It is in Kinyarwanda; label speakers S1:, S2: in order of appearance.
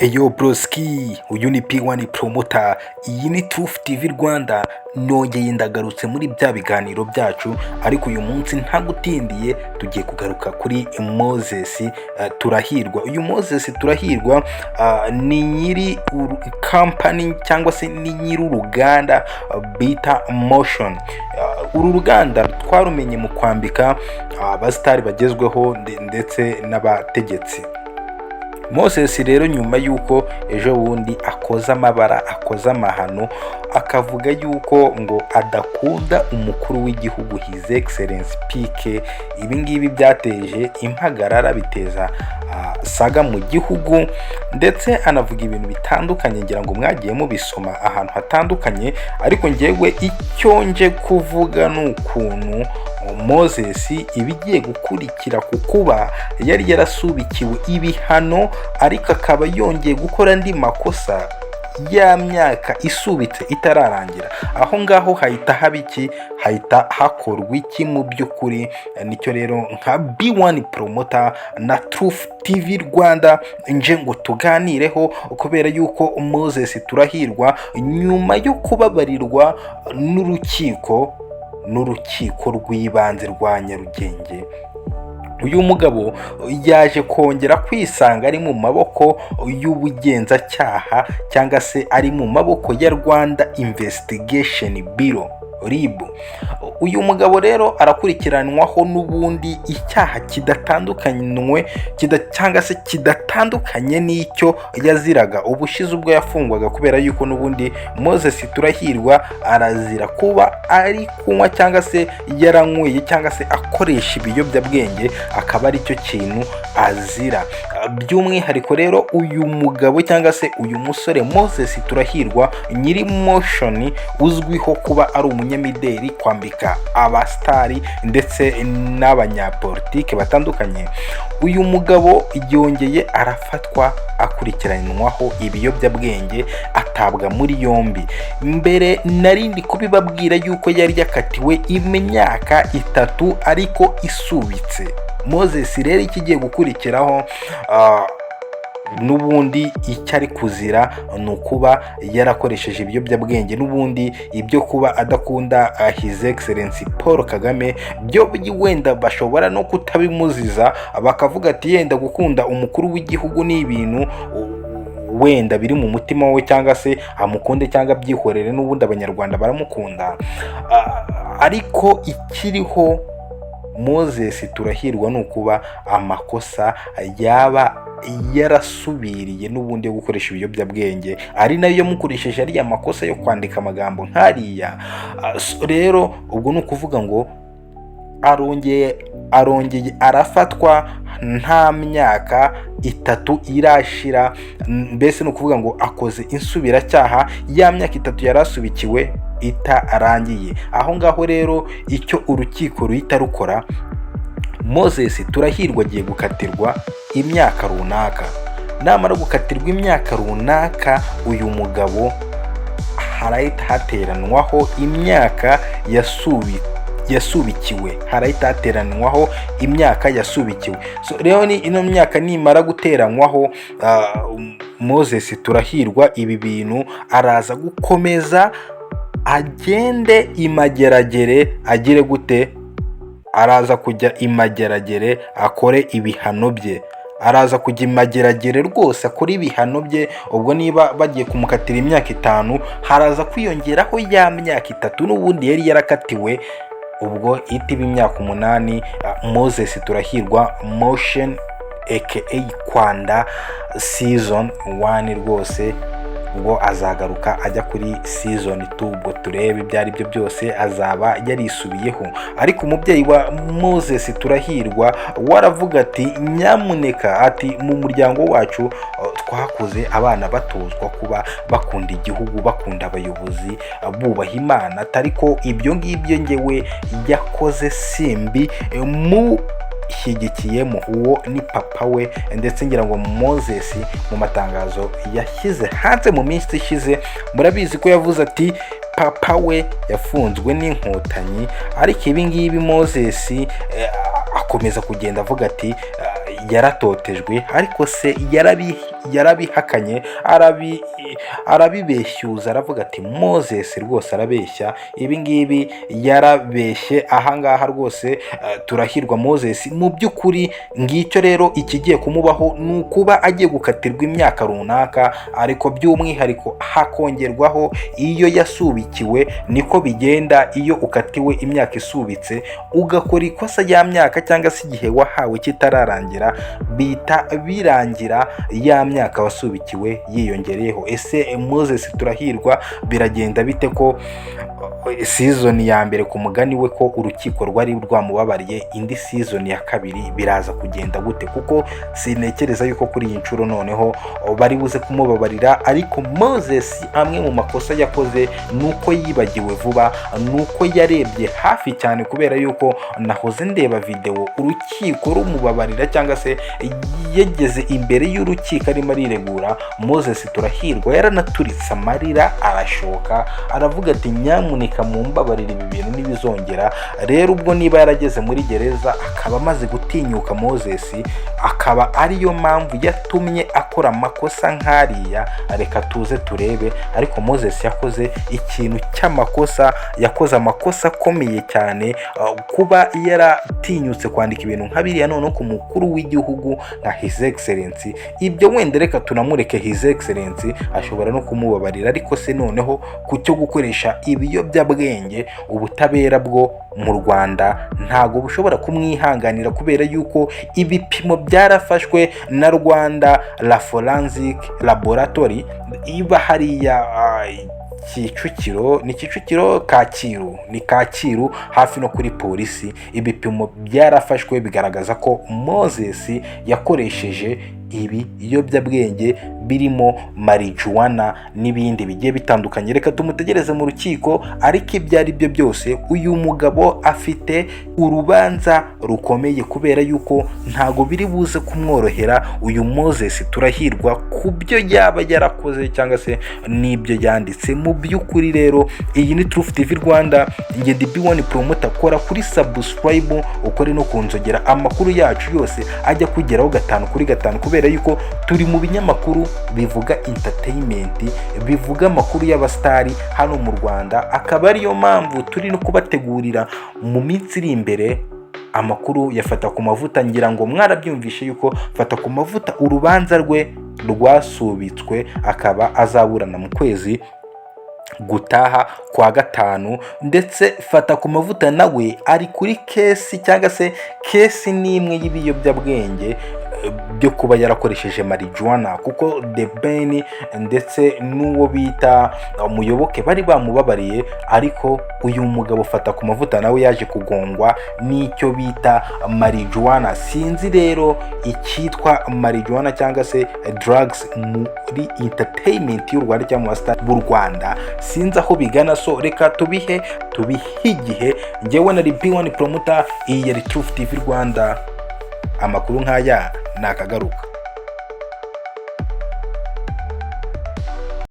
S1: Eyo broski, uyu ni P1 Promoter, iyi ni Truth TV Rwanda. Nongeye ndagarutse muri bya biganiro byacu, ariko uyu munsi ntagutindiye tugiye kugaruka kuri Moses Turahirwa. Uyu Moses Turahirwa ni nyiri company cyangwa se ni nyiri uruganda bita Moshions. Uru ruganda twarumenye mu kwambika abasitari bagezweho ndetse n'abategetsi. Moses rero, nyuma y'uko ejo bundi akoze amabara, akoze amahano, akavuga yuko ngo adakunda umukuru w'igihugu, His Excellence PK, ibi ngibi byateje impagarara, biteza saga mu gihugu, ndetse anavuga ibintu bitandukanye. Ngira ngo mwagiye mubisoma ahantu hatandukanye, ariko ngewe icyo nje kuvuga ni ukuntu Moses ibigiye gukurikira ku kuba yari yarasubikiwe ibihano, ariko akaba yongeye gukora andi makosa ya myaka isubitse itararangira. Aho ngaho hahita haba iki? Hahita hakorwa iki mu by'ukuri? Nicyo rero nka B1 Promoter na Truth TV Rwanda nje ngo tuganireho, kubera yuko Moses Turahirwa, nyuma yo kubabarirwa n'urukiko rw'ibanze rwa Nyarugenge, uyu mugabo yaje kongera kwisanga ari mu maboko y'ubugenzacyaha, cyangwa se ari mu maboko ya Rwanda Investigation Bureau, RIB. Uyu mugabo rero arakurikiranwaho n'ubundi icyaha kidatandukanywe, cyangwa se kidatandukanye n'icyo yaziraga ubushize ubwo yafungwaga, kubera yuko n'ubundi Moses Turahirwa arazira kuba ari kunywa, cyangwa se yaranyweye, cyangwa se akoresha ibiyobyabwenge, akaba aricyo kintu azira by'umwihariko. Rero uyu mugabo, cyangwa se uyu musore Moses Turahirwa, nyiri Moshions, uzwiho kuba ari umunyamideli, kwambika abasitari ndetse n'abanyapolitike batandukanye, uyu mugabo yongeye arafatwa akurikiranwaho ibiyobyabwenge, atabwa muri yombi. Mbere narindi kubibabwira yuko yari yakatiwe imyaka 3 ariko isubitse. Moses rero ikigiye gukurikiraho, n'ubundi icyo ari kuzira ni ukuba yarakoresheje ibiyobyabwenge. N'ubundi ibyo kuba adakunda His Excellence Paul Kagame byo wenda bashobora no kutabimuziza, bakavuga ati yenda gukunda umukuru w'igihugu ni ibintu wenda biri mu mutima we, cyangwa se amukunde cyangwa abyihorere, n'ubundi Abanyarwanda baramukunda. Ariko ikiriho Moses Turahirwa ni ukuba amakosa yaba yarasubiriye n'ubundi yo gukoresha ibiyobyabwenge, ari nayo yamukoresheje ariya makosa yo kwandika amagambo nk'ariya. Rero ubwo ni ukuvuga ngo arongeye arafatwa nta myaka 3 irashira. Mbese ni ukuvuga ngo akoze insubiracyaha ya myaka 3 yari asubikiwe itarangiye. Aho ngaho rero icyo urukiko ruhita rukora, Moses Turahirwa agiye gukatirwa imyaka runaka. Namara gukatirwa imyaka runaka, uyu mugabo harahita hateranwaho imyaka yasubikiwe, harahita hateranwaho imyaka yasubikiwe. So rero ni ino myaka nimara guteranywaho, Moses Turahirwa ibi bintu araza gukomeza agende imageragere. Agire gute? Araza kujya imageragere akore ibihano bye. Araza kujya imageragere rwose akore ibihano bye. Ubwo niba bagiye kumukatira imyaka 5, haraza kwiyongeraho ya myaka 3 n'ubundi yari yarakatiwe, ubwo itiba imyaka 8. Moses Turahirwa, Moshions aka Kwanda season 1, rwose ubwo azagaruka ajya kuri season 2, ubwo turebe ibyo ari byo byose azaba yarisubiyeho. Ariko umubyeyi wa Moses Turahirwa waravuga ati nyamuneka, ati mu muryango wacu twakuze abana batozwa kuba bakunda igihugu, bakunda abayobozi, bubaha Imana, ariko ibyo ngibyo ngewe yakoze simbi mu shyigikiyemo. Uwo ni papa we. Ndetse ngira ngo Moses mu matangazo yashyize hanze mu minsi ishize, murabizi ko yavuze ati papa we yafunzwe n'Inkotanyi. Ariko ibi ngibi Moses akomeza kugenda avuga ati yaratotejwe, ariko se Yarabihakanye, arabibeshyuza, aravuga ati: "Moses rwose arabeshya, ibi ngibi yarabeshye." Ahangaha rwose Turahirwa Moses, mu by'ukuri ngicyo rero ikigiye kumubaho ni ukuba agiye gukatirwa imyaka runaka, ariko by'umwihariko hakongerwaho iyo yasubikiwe. Niko bigenda iyo ukatiwe imyaka isubitse, ugakora ikosa ya myaka cyangwa se igihe wahawe kitararangira, bita birangira ya myaka wasubikiwe yiyongereyeho. Ese Moses Turahirwa biragenda bite, ko season ya mbere ku mugani we ko urukiko rwari rwamubabariye, indi season ya kabiri biraza kugenda gute? Kuko sintekereza yuko kuri iyi nshuro noneho bari buze kumubabarira. Ariko Moses amwe mu makosa yakoze ni uko yibagiwe vuba, ni uko yarebye hafi cyane, kubera yuko nahoze ndeba videwo urukiko rumubabarira cyangwa se yageze imbere y'urukiko arimo ariregura. Moses Turahirwa yaranaturitse amarira arashoka, aravuga ati: "Nyamuneka mumbabarire, ibi bintu ntibizongera." Rero ubwo niba yarageze muri gereza akaba amaze gutinyuka Moses, akaba ariyo mpamvu yatumye akora amakosa nk'ariya, reka tuze turebe. Ariko Moses yakoze ikintu cy'amakosa, yakoze amakosa akomeye cyane, kuba yaratinyutse kwandika ibintu nka biriya noneho ku mukuru w'igihugu nka His Excellency. Ibyo wenda reka tunamureke, His Excellency ashobora no kumubabarira, ariko se noneho ku cyo gukoresha ibiyobyabwenge, ubutabera bwo mu Rwanda ntabwo bushobora kumwihanganira, kubera yuko ibipimo byarafashwe na Rwanda la Forensic Laboratory iba hariya Kicukiro, ni Kicukiro, Kacyiru, ni Kacyiru hafi no kuri polisi. Ibipimo byarafashwe bigaragaza ko Moses yakoresheje ibiyobyabwenge birimo marijuwana n'ibindi bigiye bitandukanye. Reka tumutegereze mu rukiko, ariko ibyo ari byo byose uyu mugabo afite urubanza rukomeye, kubera yuko ntago biri buze kumworohera uyu Moses Turahirwa ku byo yaba yarakoze cyangwa se n'ibyo yanditse. Mu by'ukuri rero iyi ni Truth TV Rwanda, njye ndi B1 Promoter. Kora kuri subscribe, ukore no ku nzogera, amakuru yacu yose ajya kugeraho gatanu kuri gatanu, kubera yuko turi mu binyamakuru bivuga entertainment, bivuga amakuru y'abasitari hano mu Rwanda, akaba ariyo mpamvu turi no kubategurira mu minsi iri imbere amakuru ya Fata ku Mavuta. Ngira ngo mwarabyumvishe yuko Fata ku Mavuta urubanza rwe rwasubitswe, akaba azaburana mu kwezi gutaha kwa gatanu. Ndetse Fata ku Mavuta nawe ari kuri case, cyangwa se case n'imwe y'ibiyobyabwenge byo kuba yarakoresheje marijuwana, kuko The Ben ndetse n'uwo bita Muyoboke bari bamubabariye, ariko uyu mugabo Fata ku Mavuta nawe yaje kugongwa n'icyo bita marijuwana. Sinzi rero icyitwa marijuwana cyangwa se drugs muri entertainment y'u Rwanda cyangwa mu basitari b'u Rwanda, sinzi aho bigana. So reka tubihe igihe. Njyewe nari B1 Promoter, iyi yari Truth TV Rwanda. Amakuru nk'aya ni akagaruka.